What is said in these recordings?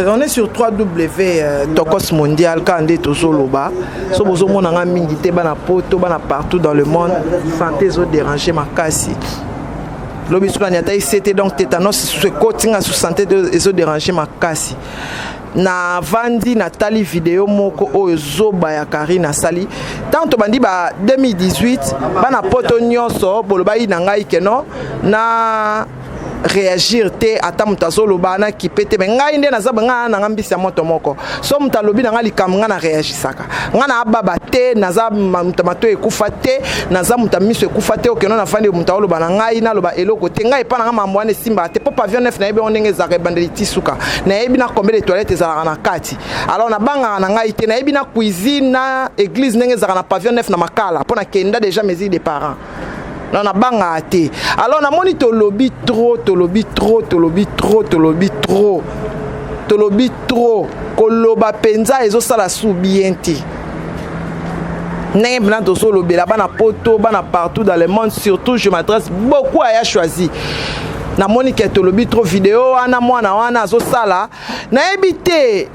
On est sur 3W Tokos Mondial quand nde tozoloba so bozomona nga mingi te, bana poto, bana partout dans le monde. Santé ezodéranger makasi. Lobi soki naniata ect, donc tétanos susu ekoti nga su. Santé ezodéranger makasi. Navandi, natali video moko oyo zoba ya Karine asali ntango tobandi ba 2018. Bana poto nyonso bolobaki na ngai keno na réagir te, ata moto azoloba nakipe te. Me ngai nde naza, ngai nanga mbisi ya moto moko. So moto alobi na ngai likambo, ngai na réagisaka. Ngai na ababa te, naza moto mato ekufa te, naza moto ya miso ekufa te. Okeno nafandi, moto aoloba na ngai, naloba eloko te. Ngai epa na ngai mambo wana esimbaka te, mpo pavillon 9 nayebi yango ndenge ezalaka, ebandeli ti suka. Nayebi na combien de toilette ezalaka na kati, alors nabangaka na ngai te. Nayebi na cuisine na église ndenge ezalaka na pavillon 9 na Makala, mpo nakenda déjà mesure des parents. Non, nabangaka te. Alors namoni tolobi trop, tolobi trop, tolobi trop, tolobi trop, tolobi trop. Koloba mpenza ezosala su bien te. Ndenge mpena tozolobela bana poto, bana partout dans le monde, surtout je m'adresse beaucoup à Ya Choisi. Namoni ke tolobi trop. Video wana mwana wana azosala, nayebi te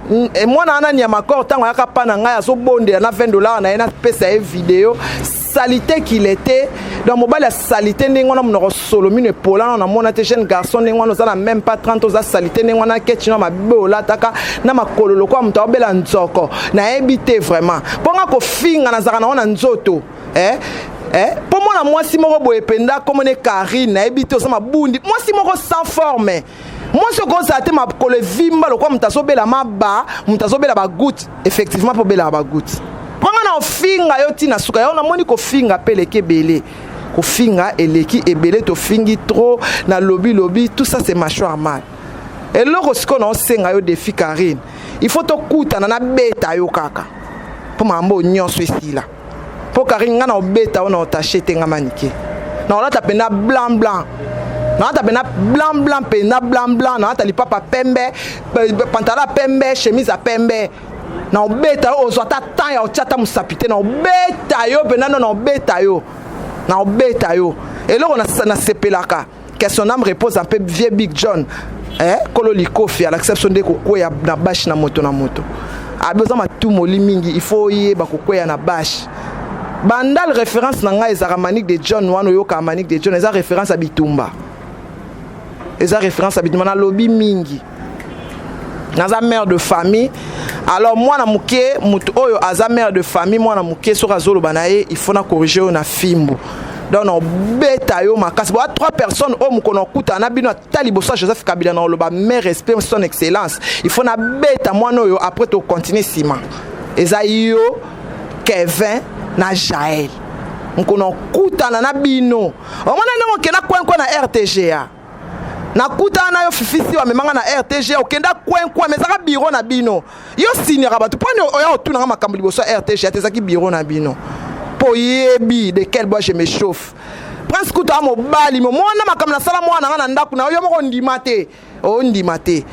mwana wana Niamakor. Ntango ayaka mpa na ngai, azobondela na 20 $ na ye, napesa ye video. Salité qu'il était, donc mobali ya salité ndenge wana, monoko solo, mino epola na namona te. Jeune garçon ndenge wana, oza na même pas 30, oza salité ndenge wana, keti na mabe olataka na makolo lokola moto aobela nzoko. Nayebi te vraiment mpo nga kofinga nazalaka nango na nzoto, eh? Eh? Mpo mwana mwasi moko boye mpenza komone Karine, nayebi te, oza mabundi, mwasi moko sans forme. Mwasi okozala te, makolo evimba lokola moto azobela maba, moto azobela bagoutte. Effectivement, mpo obelaka bagoutte, mpo nga na ofinga yo ntina suka yo. Namoni kofinga mpe eleki ebele, kofinga eleki ebele, tofingi trop na lobi lobi. Tout ça, c'est mâchoire mal. Eloko sikoyo naosenga yo défi, Karine, il faut tokutana, nabeta yo kaka mpo makambo nyonso esila. Mpo Karine, ngai na obeta oyo na otashe te. Nga Manike na olata mpenza blanc blanc, nalata mpenza blanc blanc, mpenza blanc blanc. Nalata lipapa pembe, pantalon pembe, chemise ya pembe. Na obeta yo, ozwa ata temps ya otia ata mosapi te. Na obeta yo mpenza, no, na obeta yo, na obeta yo. Eloko nasepelaka, que son âme repose un peu, vieux Big John, eh? Kolo likofi alakisa biso nde kokweya na bashe na moto na moto. Abi oza matumoli mingi, il faut oyeba kokweya na bashe. Bandal, référence na ngai ezalaka Manique de John wana. Oyokaka Manique de John, eza référence ya bitumba, eza référence ya bitumba. Nalobi mingi, naza mère de famille. Alors mwana moke, moto oyo aza mère de famille, mwana moke soki azoloba na ye, il faut na corriger oyo na fimbu. Donc nobeta yo makasi. Boa trois personnes oyo mokolo okutana na bino, ata liboso ya Joseph Kabila, na oloba mais respect, son excellence, il faut nabeta mwana oyo, après tocontinue nsima. Eza yo, Kevin na Jael. Mokolo okutana na bino, omona ndenge okenda kwenkwe na RTGA. Nakutana na yo, Fifisi amemanga na RTG, okenda kwenkwe, me ezaka biro na bino. Yo signaka bato mponi oya otunanga makambo liboso ya RTG te. Ezaki biro na bino mpo oyebi de quel bois je me chauffe. Prince kuta ya mobali, momona makambo nasala mwana nga na ndako na yo. Yo moko ondima te, ondima te.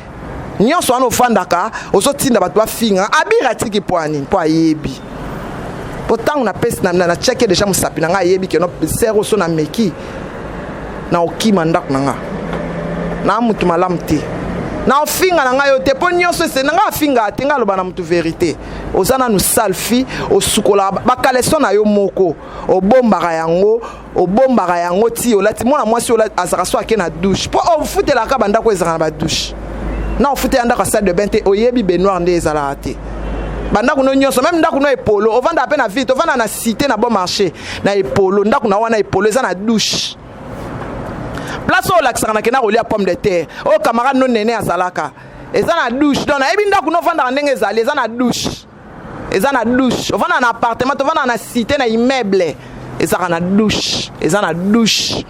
Nyonso wana ofandaka, ozotinda bato bafinga. Abira atiki mpo ya nini? Mpo ayebi, mpo ntango napesi natiaki déjà mosapi na ngai, ayebi keno sere oso nameki na okima ndako na nga na mutu malamu te, na ofinga na ngai yo te. Mpo nyonso ese na ngai afingaka te, ngai aloba na mutu vérité. Oza nanu sale fille, osukolaka bacaleçon na yo moko, obombaka yango, obombaka yango ti olati. Mwana mwasi oyo azalaka so ake na douche, mpo ofutelaka bandako ezalaka na badouche na ofutela ndako ya salle de bain te. Oyebi baignoire nde ezalaka te. Bandako no nyonso, même ndako no epolo, ovandaka mpe na ville, ovandaka na cité na Bon Marché na epolo. Ndako na wana epolo eza na douche. Place oyo olakisaka nakenda kolia pomme de terre, oyo camarade no nene azalaka, eza na douche. Donc nayebi ndako no ovandaka ndenge ezali, eza na douche, eza na douche. Ovandaka na appartement, ovandaka na cité, na immeuble, ezalaka na douche, eza na douche.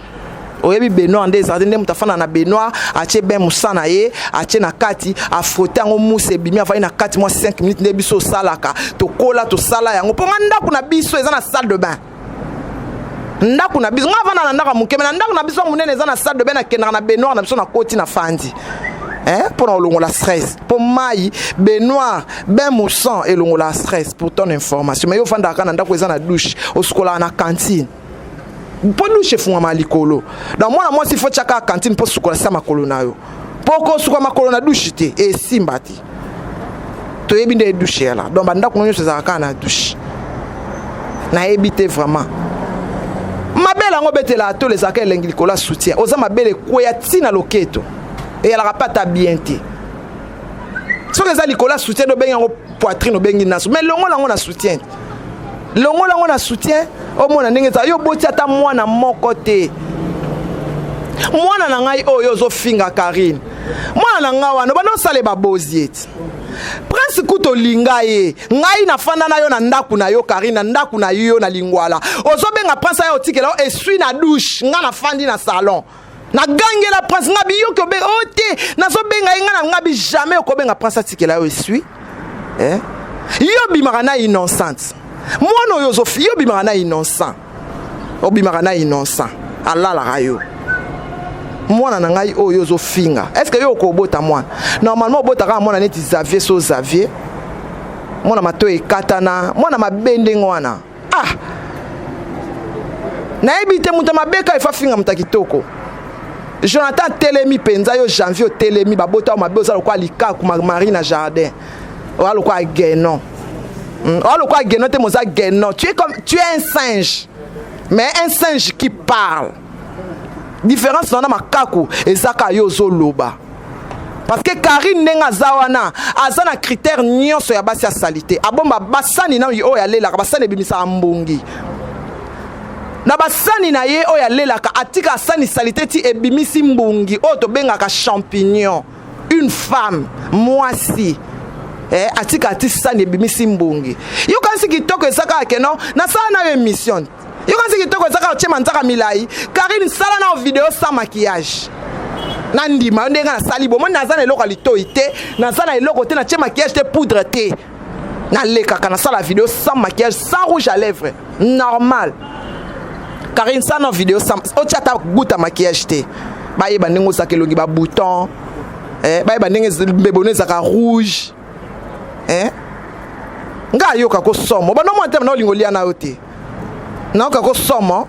Oyebi baignoire nde ezalaka te. Nde moto afanda na baignoire, atie bain mosa na ye, atie na kati, afrotte yango, mousse ebimi, afandi na kati mwa 5 minutes. Nde biso osalaka, tokola, tosala yango. Mpo nga ndako na biso eza na salle de bain. Ndako na biso, nga avanda na ndako ya moke, me na ndako na biso ya monene eza na salle de bain. Nakendaka na baignoire na biso, nakoti, na fandi mpo na kolongola stress, mpo mai, baignoire, bain moussant elongola stress, pour ton information. Mais yo ofandaka na ndako eza na douche, osukolaka na cantine, mpo douche efungwama likolo. Donc mwana mwasi, faut tiaka cantine mpo sukola sa makolo na yo. Mpo okosuka makolo na douche te, esimba te. Toyebi nde douche yala. Donc bandako nyonso ezalaka kaka na douche. Nayebi te vraiment. Mabele yango obetela atolo ezalaka elengi likolo ya soutien. Oza mabele ekweya ntina loketo. Eyalaka mpe ata bien te. Soki eza likolo ya soutien, obengi yango poitrine, obengi naso. Mais longola yango na soutien. Longola yango na soutien, omona ndenge eza. Yo boti ata mwana moko te. Mwana na ngai oyo ozofinga Karine. Mwana na ngai wana obanda osala babozi eti. Prince kutu olinga ye. Ngai nafanda na yo na ndako na yo Karine, na ndako na yo na Lingwala. Ozobenga Prince ayo otikela yo esui na douche. Ngai nafandi na salon. Nagangela Prince nga biyoki obenga o te, nazobenga ye nga na nga bi jamais okobenga Prince atikela yo esui. Eh? Yo bimaka na innocente. Mwana oyo ozofi, yo bimaka na innocent. Obimaka na innocent. Alalaka yo. Mwana na ngai oyo ozofinga. Est-ce que yo okobota mwana? Normalement obotaka mwana neti Xavier so Xavier. Mwana mato ekatana, mwana mabe ndenge wana. Ah! Nayebi te moto mabe ka efa finga moto kitoko. Jonathan telemi penza yo Janvier telemi babota yo mabe oza lokola likaku Marie na jardin. Oza lokola guenon. Oza lokola guenon te moza guenon. Tu es comme tu es un singe. Mais un singe qui parle. Différence na makaku ezaka yo ozoloba. Parce que Karine ndenge aza wana aza na critère nyonso ya basi ya salite. Abomba basani na oyo alelaka, basani ebimisaka mbongi. Na basani na ye oyo alelaka atika asani salite ti ebimisi mbongi oyo tobengaka champignon. Une femme mwasi atika ati sani ebimisi mbongi. Yo kanisi kitoko ezaka ke non nasala na yo émission. Yo kanisi kitoko ezaka otie manzaka milai. Karine sala na vidéo sans maquillage. Na ndima yo ndenge nasali bo moni naza na eloko ya litoi te, naza na eloko te, natie maquillage te, poudre te. Nalekaka nasala vidéo sans maquillage, sans rouge à lèvres, normal. Karine sala na vidéo sans otia ata goutte ya maquillage te. Bayeba ndenge ozalaka elongi ba bouton, bayeba ndenge mbebo no ezalaka rouge. Nga ayoka ko somo. Bano mwa te na olingo lia na yo te. Nayoka ko somo.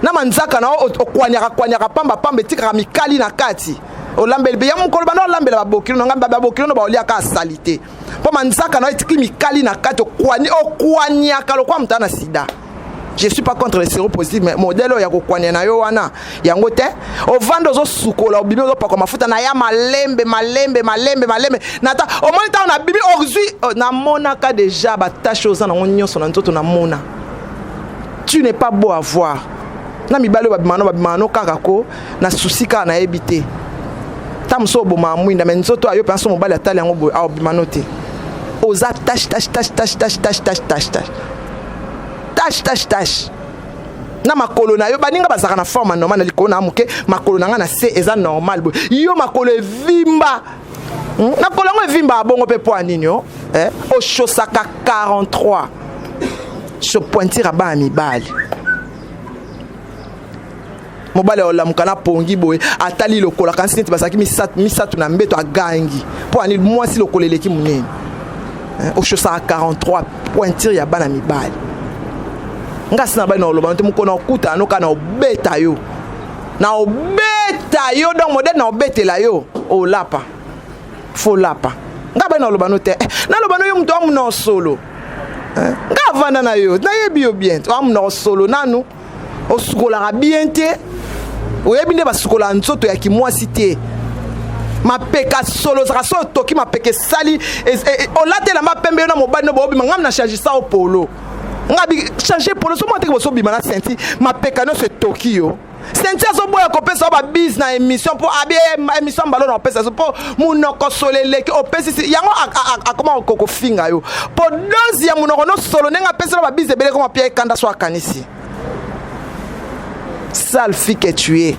Na manzaka na okwanyaka kwanyaka pamba pamba etikaka mikali na kati. Olambeli be ya mokolo bana olambela babokilo na ngai babokilo no baoliaka asalite. Po manzaka na etiki mikali na kati okwani okwanyaka lokwa moto na sida. Je suis pas contre les séropositifs mais modèle oyo ya kokwanya na yo wana yango te. Ovanda ozosukola obimi ozopakwa mafuta na ya malembe malembe malembe malembe nata omoni ntango na bimi ozwi namonaka déjà ba tache oza nango nyonso na nzoto namona. Tu n'es pas beau à voir. Na mibali oyo babima no babima no kaka ko na souci kaka nayebi te. Ta mosusu oboma mwinda mais nzoto ayo mpenza so mobali atali yango boye aobima no te. Oza tache tache tache tache tache tache tache tache tache tache tache tache na makolo na yo baninga bazalaka na forme normal na likolo na moke makolo na nga na se eza normal boye yo makolo evimba. Makolo yango evimba bongo mpe po ya nini o? Oshosaka 43 so pointure ya bana mibali. Mobali olamuka na pongi boye atali lokola kanisi neti bazalaki misato na mbeto agangi po ani mwasi lokola eleki monene. Oshosaka 43 pointure ya bana mibali. Nga sina bali na oloba te mokona okuta no kana obeta yo. Na obeta yo donc modèle na obetela yo olapa. Fo lapa. Nga bali na oloba no te. Na loba no yo muto amuna solo. Nga avanda na yo, nayebi yo bien. Amuna solo nanu. Osukolaka bien te. Oyebi nde basukolaka nzoto ya kimwasi te. Mapeka solo zaka so toki mapeka esali olatela mapembe yo na mobali no bobima ngam na change ça au polo. Nga bi changer polo so mwa te boso bima na senti mapeka no se toki yo. Senti azoboya kopesa ba bise na émission po abi émission mbalo na opesa so po munoko soleleki opesi si yango akoma kokofinga yo. Po dose ya munoko no solo ndenge apesa ba bise ebele koma pia kanda so akanisi. Sale fille que tu es.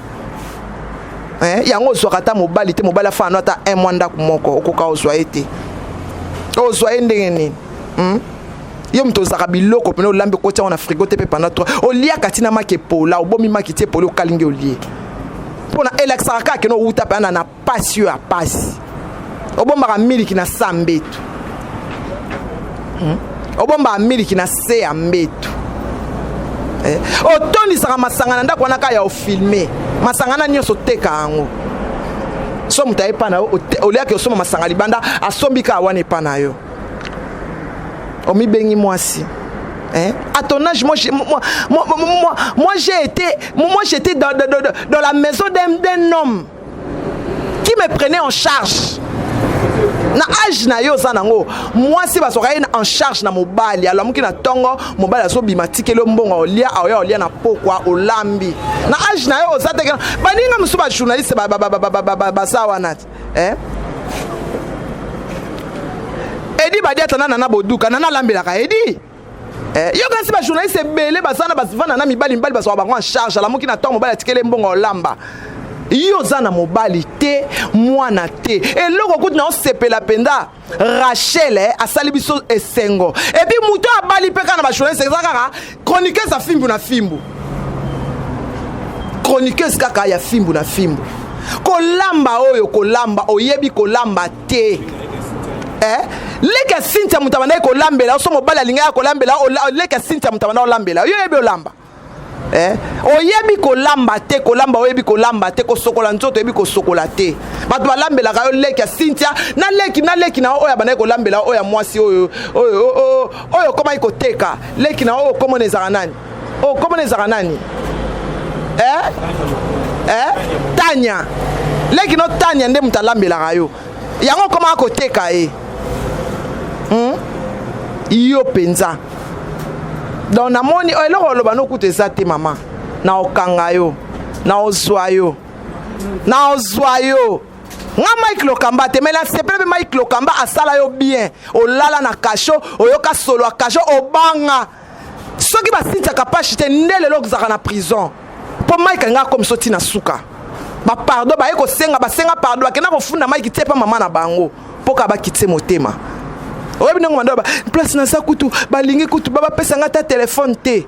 Yango ozwaka ata mobali te, mobali afana no ata un mois ndako moko okoka ozwa ye te. Ozwa ye ndenge nini? Yo moto ozalaka biloko pene olambi okotia yango na frigo te mpe pendant 3 oliaka ntina maki epola obomi maki ti epoli okalingi olie mpona elakisaka kaka keno owuta mpe na pasi oyo ya pasi. Obombaka miliki na sa mbeto. Obombaka miliki na se ya mbeto. Otondisaka masanga na ndako wana kaka ya ofilme. Masanga na nyonso oteka yango. So moto aye epa na yo, oliaki osomba masanga libanda, asombi kaka wana epa na yo. Omibengi mwasi. Hein? À ton âge, moi, moi, moi, moi, moi j'ai été, moi, j'étais dans la maison d'un homme qui me prenait en charge. Na âge na yo oza nango, mwasi bazwaka ye en charge na mobali. Alamuki na ntongo, mobali azobima, tikeli yo mbongo, olia, aoya olia na pokwa, olambi. Na âge na yo oza te. Baninga mosusu bajournaliste baza wana te, eh? Edi Badiata na Nana Boduka, Nana alambelaka Edi. Eh, yo kasi bajournaliste ebele baza na bavanda na mibali, mibali bazwaka bango en charge. Alamuki na ntongo, mobali atikeli mbongo, olamba. Yo oza na mobali te, mwana te, eloko kutu na osepela mpenza. Rachel, eh, asali biso esengo. Et puis moto abali mpe kaka na bajournaliste, eza kaka chroniqueuse ya fimbu na fimbu, chroniqueuse kaka ya fimbu na fimbu. Kolamba oyo kolamba, oyebi kolamba te, eh? Leki ya Cynthia, moto abandaki kolambela so mobali alingaki kolambela. Leki ya Cynthia, moto abanda kolambela yo. Oyebi olamba, eh? Oyebi kolamba te. Kolamba oyebi kolamba te. Kosokola nzoto oyebi kosokola te. Bato balambelaka yo, leki ya Cynthia na leki na leki na oyo abandaki kolambela, oyo ya mwasi oyo oyo oyo okomaki koteka. Leki na oyo okomona ezalaka nani? Oyo okomona ezalaka nani, eh? Eh? Tanya, leki no Tanya nde moto alambelaka yo, yango okomaka koteka ye, Yo mpenza donc namoni oyo eloko oloba nokuta eza te. Mama, na okanga yo, na ozwa yo, na ozwa yo. Nga Mike Lokamba te, mais nasepela mpe. Mike Lokamba asala yo bien. Olala na kasho, oyoka solo ya kasho, obanga. Soki basintiaka pashi te nde lelo ozalaka na prison, mpo Mike alinga akomisa ntina suka. Bapardon baye kosenga, basenga pardon, bakenda kofunda Mike tie mpa mama na bango mpo kaka bakitie motema. Oyebi ndenge bando place naza kutu, balingi kutu bapesa nga ta telefone te,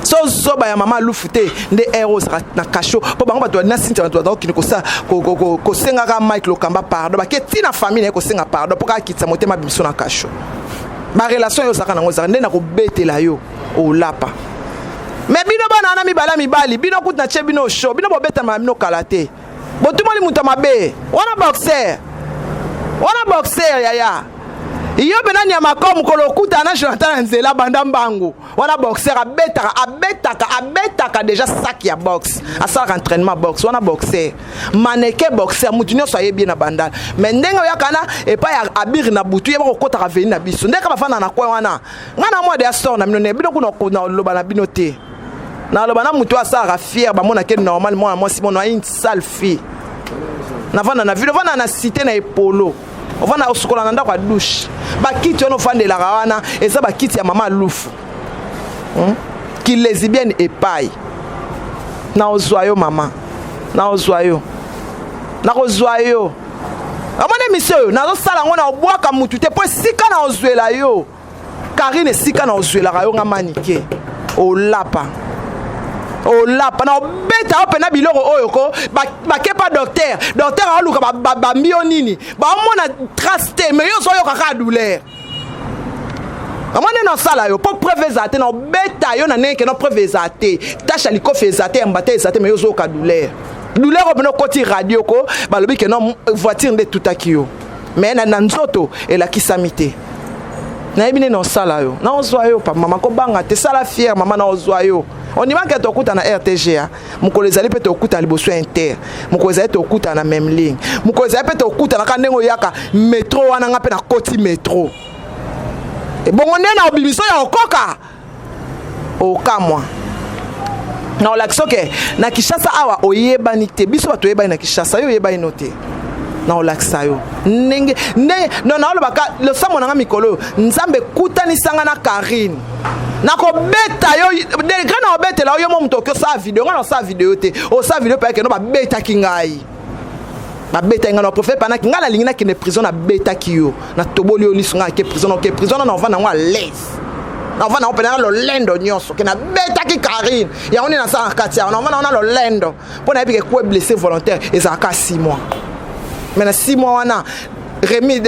So zoba ya mama alufu te nde ere ozalaka na kasho, mpo bango bato na Sintia, bato baza kokende kosengaka Mike Lokamba pardon, bake ntina famille na ye kosenga pardon mpo kaka kitisa motema bimiso na kasho. Barelation oyo ozalaka nango ezalaka nde na kobetela yo, olapa. Me bino bana wana mibale ya mibali, bino kutu na tie bino show, bino bobetama na bino kala te. Botumoli moto ya mabe wana, boxer wana, boxer yaya yo mpena nyama ko mokolo okutana na Jonathan na nzela, banda mbangu wana. Boxer abetaka, abetaka, abetaka déjà sac ya boxe, asalaka entraînement boxe wana. Boxer maneke, boxer mutu nyonso ayebi ye na Bandala. Mais ndenge oyaka na epai ya Abiri na butu, yeba kokotaka veni na biso ndenge bafanda na coin wana. Ngai na mwa de ya sor na bino ne bino kuna naloba na bino te, naloba na motu asalaka fier, bamonake normal. Mwana mwasi mono ayi une sale fille, navanda na ville, ovanda na cité na Epolo, ovanda osukola na ndako ya douche. Bakiti wana ofandelaka wana eza bakiti ya mama Lufu, Kilesbienne epai na ozwa yo, mama, na ozwa yo, nakozwa yo. Amoni émission oyo nazosala yango, na obwaka mutu te, mpo esika na ozwela yo Karine, esika na ozwelaka yo nga Manike, olapa, olapa na obeta yo mpena biloko oyo ko bakepa docteur. Docteur aoluka bambi yo nini, baomona trace te, mais yo ozoyoka kaka douleur. Omoni na osala yo mpo preuve ezala te. Na obeta yo na ndenge keno preuve ezala te, tache ya likofi eza te, ya mbata eza te, mais yo ozoyoka douleur. Douleur oyo mpena okoti radio ko balobi keno voiture nde etutaki yo, mais na nzoto elakisami te. Nayebi nde na osala yo, na ozwa yo pa mama, kobanga te, sala fier mama, na ozwa yo. Ondimaka tokuta na RTGA mokolo ezali mpe tokutana liboso ya Inter, mokolo ezali tokutana na même ligne, mokolo ezali mpe tokutana kaka ndenge oyaka metro wana, nga mpe nakoti metro. Ebongo nde na obimiso ya okoka okamwa na olakisa oke na Kinshasa awa oyebani te. Biso bato oyebani na Kinshasa, yo oyebani no te. Na olakisa yo ndenge ndenge no naolobaka losambo na nga mikolo oyo. Nzambe ekutanisanga na Karine, nakobeta yo degré na obetela yo. Yo mo moto oki osala video, nga na osala video te. Osala video mpe akende, babetaki ngai, babetaki ngai na préfère panaki ngai nalingi nakende prison. Nabetaki yo, natoboli yo liso, ngai ake prison, oke prison na ovanda yango à l'aise, navanda yango mpena na lolendo nyonso ke nabetaki Karine. Yango nde nasala na kati yawo, navanda yango na lolendo mpo nayebi ke coup blessé volontaire ezalaka 6 mois. Mais na 6 mois wana, remise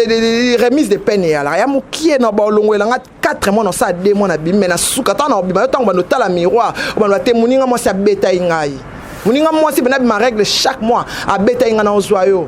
de peine eyalaka ya mokie na balongwelanga 4 mois, nasala 2 mois na bimi. Mais na suka ntango na obima yo, ntango bando otala miroir, obando bate moninga mwasi abetai ngai. Moninga mwasi mpena bima règle chaque mois, abeta ye, nga na ozwa yo,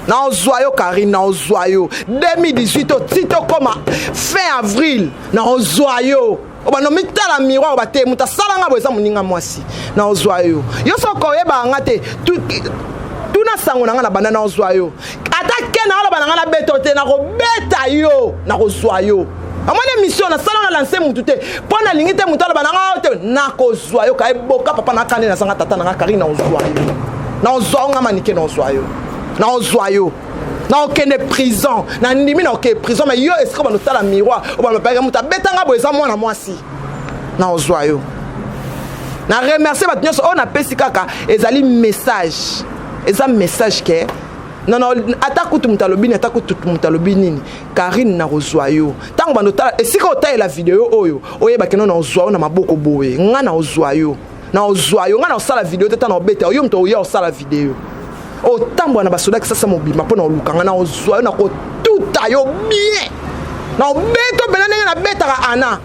naozwa yo Karine, naozwa yo 2018 oti tokóma fin avril, naozwa yo. Obanda mitala miroir, oba te, moto asalanga boye eza moninga mwasi. Naozwa yo. Yo soki oyebaka nga te, tuna sango na nga na banda. Naozwa yo, ata ke na oloba na nga nabeta te, nakobeta yo, nakozwa yo. Amoni émission nasala, na lance mutu te, mpo nalingi te motu aloba na nga te. Nakozwa yo kaeboka papa nakande nazanga tata na nga. Karine, naozwa yo, naozwa yo. Nga Manike, naozwa yo, naozwa yo. Naokende prison, nandimi, naokende prison. Mais yo, esika obanda otala miroir, obanda bapayaka moto abetanga boye eza mwana mwasi. Naozwa yo. Na remercie bato nyonso oyo napesi kaka, ezali message, eza message ke non, non, ata kutu moto alobi nini, ata kutu moto alobi nini, Karine, nakozwa yo. Ntango bando otala esika otalela video oyo, oyebaki no, naozwa yo na maboko boye. Nga naozwa yo, naozwa yo. Nga na osala video te, ta na obeta yo. Moto oya osala video, otambola na basoda Kisasa mobimba mpo na oluka nga. Na ozwa yo, nakotuta yo bien, na obeto mpena ndenge nabetaka ana,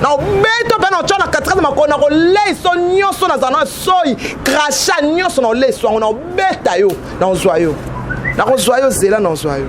na obeto mpe na otya na katikati makolo, na koleiso nyonso nazala na soi crachat nyonso, na oleiso yango, na obeta yo, na ozwa yo, nakozwa yo. Zela, na ozwa yo.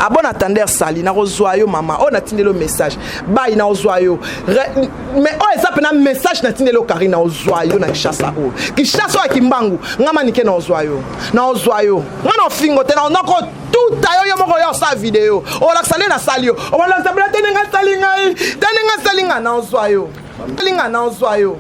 Abon attendeur sali, nakozwa yo. Mama oyo natindeli yo message bai, naozwa yo. Mais oyo eza mpena message natindeli yo, Karine, naozwa yo na Kinshasa oyo, Kinshasa oyo ya Kimbangu. Nga Manike, naozwa yo, naozwa yo. Nga na ofingo te, nakotuta yo. Yo moko oyo osala video, olakisa nde nasali yo, obalakisa bela te ndenge asali ngai, te ndenge asali ngai. Naozwa yo, alinga, naozwa yo.